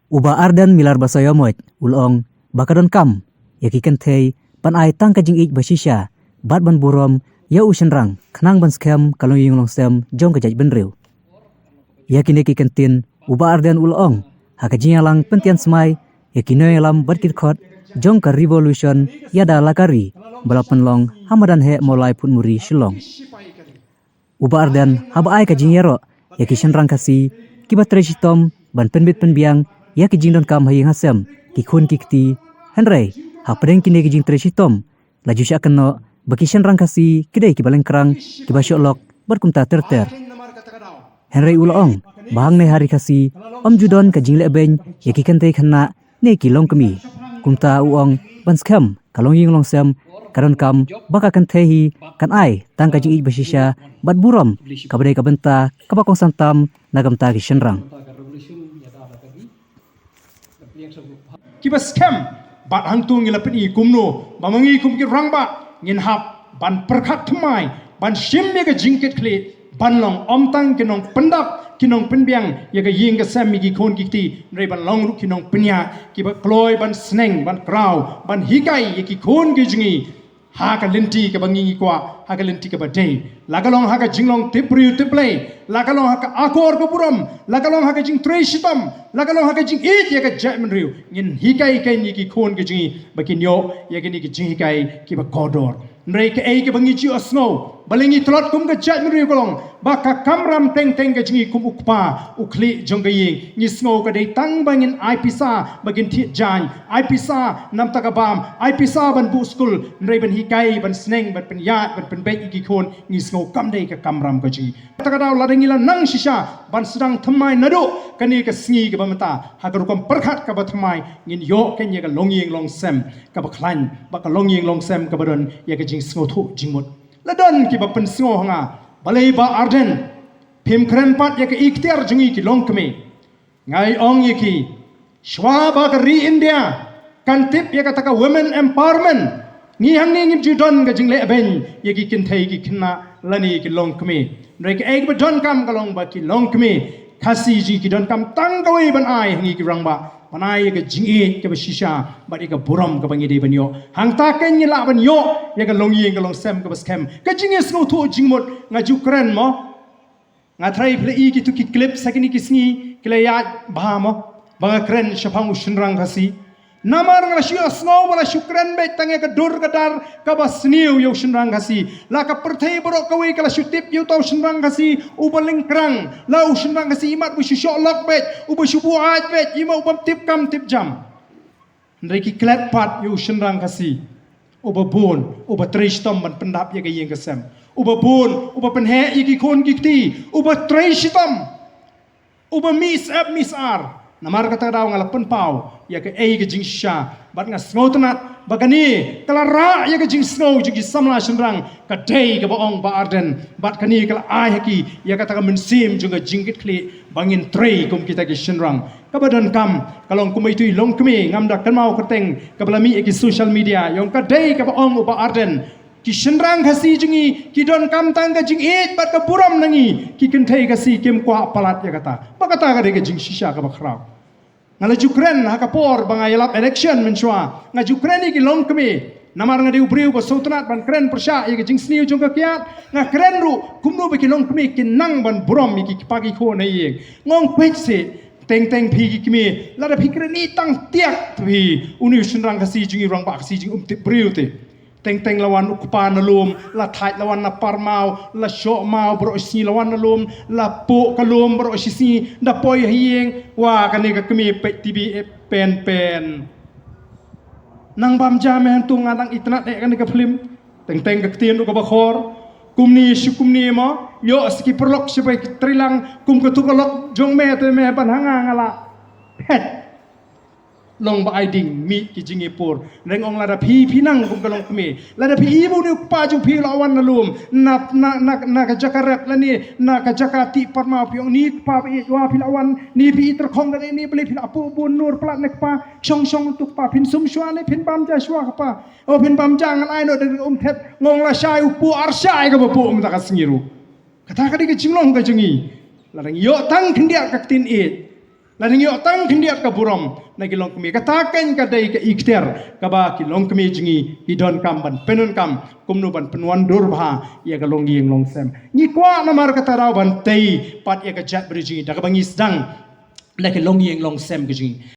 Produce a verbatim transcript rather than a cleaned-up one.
U Bah Ardent Miller Basaiawmoit u la ong ba ka donkam ïa ki kynthei ban ai tang ka jingïeit ba shisha bad ban burom ïa u shynrang khnang ban skhem ka longïing longsem jong ka jaitbynriew. Ïa kine ki kyntien u Bah Ardent u la ong ha ka jingïalang pyntian smai ïa ki nongïalam bad ki dkhot jong ka Revolution Ïada La Ka Ri ba la pynlong ha madan heh Mawlai Phutmuri, Shillong. U Bah Ardent haba ai ka jingïaroh ïa ki shynrang Khasi kiba trei shitom ban pynbit pynbiang ïa ki jingdonkam ha ïing ha sem, ki khun ki kti, hynrei hapdeng kine ki jingtrei shitom la ju shah kynnoh ba ki shynrang Khasi ki dei kiba lyngkrang, kiba shoh lok bad kumta ter ter. Hynrei u la ong ba hangne ha ri Khasi ym ju don ka jingleh beiñ ïa ki kynthei khynnah ne ki longkmie. Kumta u ong ban skhem ka longïing longsem ka donkam ba ka kynthei hi kan ai tang ka jingïeit ba shisha bad burom kaba dei ka bynta kaba kongsan tam na ka bynta ki shynrang. Kiba skhem bad hangtu ngi la pyni kumno ba ma ngi kum ki rangbah ngin hap ban pyrkhat thymmai ban shim ïa ka jingkitkhlieh ban long ym tang ki nongpyndap ki nongpynbiang ïa ka ïing ka sem ïa ki khun ki kti, hynrei ban long ruh ki nongpynïaid kiba kloi ban sneng ban kraw ban hikai ïa ki khun ki jong ngi ha ka lynti kaba ngi ngi kwah, ha ka lynti kaba dei. La ka long ha ka jinglong tip briew tip Blei, la ka long ha ka akor ka burom, la ka long ha ka jingtrei shitom, la ka long ha ka jingïeit ïa ka jaitbynriew. Ngin hikai kein ïa ki khun ki jong ngi ba kin ïoh ïa kine ki jinghikai kiba kordor. Hynrei kaei kaba ngi ju ïohsngew balei ngi tlot kum ka jaitbynriew ka long ba ka kamram teng teng ka jong ngi kum u kpa u khlieh jong ka ïing. Ngi sngew ka dei tang ba ngin ai pisa ba kin thied jaiñ, ai pisa namar ka bam, ai pisa ban buh skul, hynrei ban hikai, ban sneng, ban pynïaid, ban pynbeit ïa ki khun, ngi sngew kam dei ka kamram ka jong ngi. Kata ka daw lada ngi la nang shisha ban sdang thymmai naduh kane ka sngi kaba mynta ha ka rukom pyrkhat kaba thymmai ngin ïoh kein ïa ka longïing longsem kaba khlaiñ bad ka longïing longsem kaba don ïa ka jingsngewthuh jingmut. La don kiba pynsngew ha nga balei Bah Ardent phim kren pat ïa ka ikhtiar jong ngi ki longkmie. Ngai ong ïa ki, shuwa ba ka ri India kan tip ïa kata ka women empowerment, ngi hangne ngim ju don ka jingleh beiñ ïa ki kynthei ki khynnah lane ki longkmie. Hynrei kaei kaba donkam ka long ba ki longkmie Khasi jong ngi ki donkam tang kawei ban ai ha ngi ki rangbah, ban ai ïa ka jingïeit kaba shisha bad ïa ka burom kaba ngi dei ban ïoh. Hangta kein ngi lah ban ïoh ïa ka longïing ka longsem kaba skhem. Ka jingïasngewthuh jingmut nga ju kren mo. Nga tharai phi la i kito ki clip sa kine ki sngi ki la ïaid bha mo ba nga kren shaphang u shynrang Khasi. Namar nga la shu ïohsngew ba la shu kren beit tang ïa ka dur ka dar kaba sniew ïa u shynrang Khasi. La ka pyrthei baroh kawei ka la shu tip ïa uta u shynrang Khasi uba lyngkrang. La u shynrang Khasi imat uba shu shoh lok beit, uba shu buaid beit, imat uba tip kam tip jam. Hynrei ki klet pat ïa u shynrang Khasi uba bun, uba trei shitom ban pyndap ïa ka ïing ka sem, uba bun, uba pynheh ïa ki khun ki kti, uba trei shitom, uba mih syep mih syar. Namar kata ka daw nga la pynpaw ïa kaei ka jingshisha bad nga sngewtynnat ba kane ka la rah ïa ka jingsngew jong ki samla shynrang ka dei kaba ong Bah Ardent bad kane ka la ai ha ki ïa kata ka mynsiem jong ka jingkitkhlieh ba ngin trei kum kita ki shynrang. Kaba donkam ka long kumba itu i longkmie, ngam da kynmaw kyrteng, kaba la mih ha ki social media, ïa ong ka dei kaba ong u Bah Ardent, ki shynrang Khasi jong ngi ki donkam tang ka jingïeit bad ka burom na ngi. Ki kynthei Khasi kim kwah palat ïa kata. Ba kata ka dei ka jingshisha kaba khraw. Nga la ju kren ha ka por ba nga ïalap election mynshuwa, nga ju kren ïa ki longkmie. Namar nga dei u briew ba sngewtynnat ban kren pyrshah ïa ka jingsniew jong ka kiad, nga kren ruh kumno ba ki longkmie kin nang ban burom ïa ki kpa ki khun ha ïing. Nga ong peit seh, teng teng phi ki kmie, lada phi kren ïa tang tiak phi, une u shynrang Khasi jong ngi, rangbah Khasi jong ngi um tip briew te. Teng teng la wan u kpa na lum, la thait la wan na parmaw, la shoh maw baroh shisngi, la wan na lum, la puh ka lum baroh shisngi, da poi ha ïing, wa kane ka kmie peit T V pen pen. Nang bam ja me hangtu, nga dang itynnad eh kane ka film. Teng teng ka ktien ruh kaba khor. Kumne shi kumne mo, ïoh sa ki paralok shi ba ki treilang kum katu ka lok jong me te me ban ha nga nga la phet. Long ba ai ding mih ki jingïapor. Nreng ong lada phi phi nang kum ka longkmie, lada phi i ba une u kpa jong phi u la wan na lum, na na na na ka jaka rep lane na ka jaka tih parmaw, phi ong ni kpa ba ïeit, wa phi la wan, ni phi i tyrkhong da ne, ni balei phi la puh bun nur palat ne kpa. Shong shong tu kpa, phin sum shuwa ne phin bam ja shuwa kpa. O phin bam ja, ngan ai noh da um thet. Nga ong lashai u puh arshai kaba puh mynta ka sngi ruh. Kata ka dei ka jinglong ka jong ngi. Lada ngi ïoh tang khyndiat ka ktien ïeit, Lada ngi ïoh tang khyndiat ka burom na ki longkmie, kata kan ka dei ka ikhtiar kaba ki longkmie jong ngi ki donkam ban pyndonkam kumno ban pynwandur bha ïa ka longïing longsem. Ngi kwah namar kata daw ban tei pat ïa ka jaitbynriew jong ngi da kaba ngi sdang da ki longïing longsem ka jong ngi.